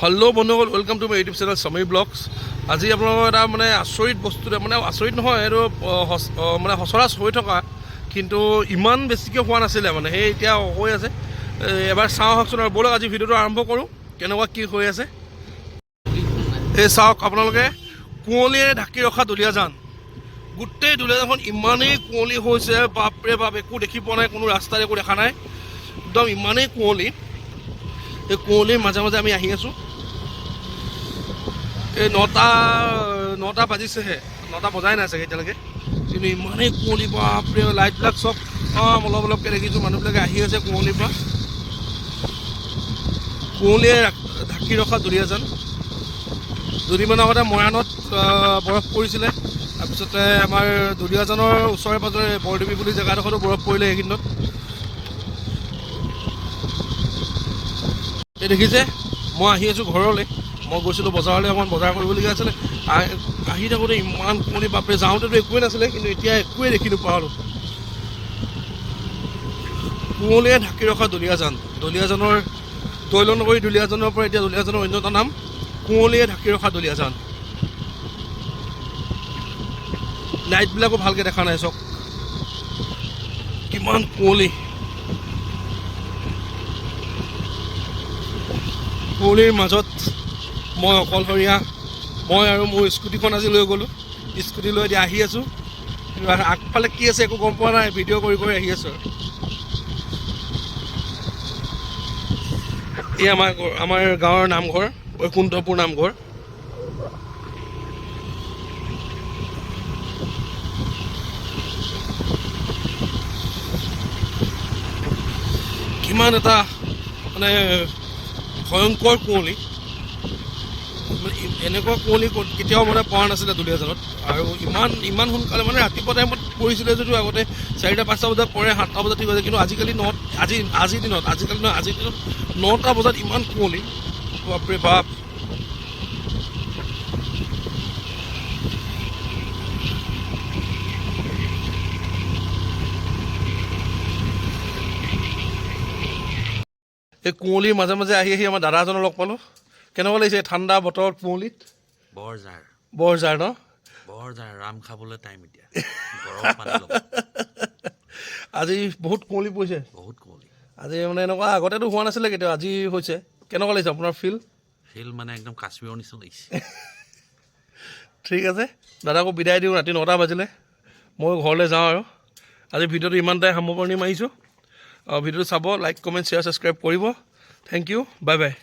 Hello' বন্ধুসকল, welcome to my YouTube channel Samir blogs. আজি আপোনালোকৰ এটা মানে আচৰিত বস্তু, মানে আচৰিত নহয়, এইটো মানে সচৰাচৰ হৈ থকা, কিন্তু ইমান বেছিকৈ হোৱা নাছিলে, মানে সেই এতিয়া হৈ আছে। এবাৰ চাওঁ আহকচোন আৰু ব'লক, আজি ভিডিঅ'টো আৰম্ভ কৰোঁ, কেনেকুৱা কি হৈ আছে। এই চাওক আপোনালোকে, কুঁৱলীয়ে ঢাকি ৰখা দুলীয়াজান। গোটেই দুলীয়াজানখন ইমানেই কুঁৱলী হৈছে, বাপৰে বাপ, একো দেখি পোৱা নাই, কোনো ৰাস্তাত একো দেখা নাই, একদম ইমানেই কুঁৱলী। এই কুঁৱলীৰ মাজে মাজে আমি আহি আছোঁ। এই 9টা বাজিছেহে, 9টা বজাই নাই চাগে এতিয়ালৈকে, কিন্তু ইমানেই কুঁৱলী, বাপৰে। লাইটবিলাক চব অলপ অলপকৈ দেখিছোঁ, মানুহবিলাকে আহি আছে কুঁৱলীৰ পৰা। কুঁৱলীয়ে ঢাকি ৰখা দুলীয়াজান। দুদিনমানৰ আগতে মৰাণত বৰফ পৰিছিলে, তাৰপিছতে আমাৰ দুলীয়াজানৰ ওচৰে পাঁজৰে বৰদেৱী বুলি জেগাডোখৰতো বৰফ পৰিলে এইকেইদিনত। এই দেখিছে, মই আহি আছোঁ ঘৰলৈ। মই গৈছিলোঁ বজাৰলৈ, অকণমান বজাৰ কৰিবলগীয়া আছিলে। আহি থাকোঁতে ইমান কুঁৱলী, বাপৰে। যাওঁতেতো একোৱেই নাছিলে, কিন্তু এতিয়া একোৱেই দেখি নোপোৱা হ'লোঁ। কুঁৱলীয়ে ঢাকি ৰখা দুলীয়াজান। দুলীয়াজানৰ তৈলনগৰী দুলীয়াজানৰ পৰা এতিয়া দুলীয়াজানৰ অন্য এটা নাম কুঁৱলীয়ে ঢাকি ৰখা দুলীয়াজান। লাইটবিলাকো ভালকৈ দেখা নাই। চাওক কিমান কুঁৱলী। কুঁৱলীৰ মাজত মই অকলশৰীয়া। মই আৰু মোৰ স্কুটিখন আজি লৈ গ'লোঁ। স্কুটি লৈ এতিয়া আহি আছোঁ, কিন্তু আগফালে কি আছে একো গম পোৱা নাই। ভিডিঅ' কৰি কৰি আহি আছোঁ। আৰু এই আমাৰ গাঁৱৰ নামঘৰ, বৈকুণ্ঠপুৰ নামঘৰ। কিমান এটা মানে ভয়ংকৰ কুঁৱলী। মানে এনেকুৱা কুঁৱলী কেতিয়াও মানে পৰা নাছিলে দুলীয়াজানত। আৰু ইমান ইমান সোনকালে, মানে ৰাতিপুৱা টাইমত পৰিছিলে যদিও আগতে 4টা 5টা বজাত পৰে, 7টা বজাত ঠিক হৈছে। কিন্তু আজিকালি ন আজি আজিৰ দিনত, আজিকালি নহয়, আজিৰ দিনত 9টা বজাত ইমান কুঁৱলী, বাপৰে বাপ। এই কুঁৱলীৰ মাজে মাজে আহি আহি আমাৰ দাদা এজনক লগ পালোঁ। কেনেকুৱা লাগিছে এই ঠাণ্ডা বতৰত কুঁৱলীত? বৰ জাৰ। বৰ জাৰ ন? বৰ জাৰ, আম খাবলৈ টাইম এতিয়া, গৰম পানী লগত। আজি বহুত কুঁৱলী পৰিছে। বহুত কুঁৱলী। আজি মানে এনেকুৱা আগতেতো হোৱা নাছিলে কেতিয়াও, আজি হৈছে। কেনেকুৱা লাগিছে আপোনাৰ ফিল? ফিল মানে একদম কাশ্মীৰৰ নিচিনা লাগিছে। ঠিক আছে, দাদাকো বিদায় দিওঁ। ৰাতি 9টা বাজিলে, ময়ো ঘৰলৈ যাওঁ। আৰু আজি ভিডিঅ'টো ইমানটাই সামৰণি মাৰিছোঁ। ভিডিঅ'টো চাব, লাইক, কমেণ্ট, শ্বেয়াৰ, ছাবস্ক্ৰাইব কৰিব। Thank you, bye bye.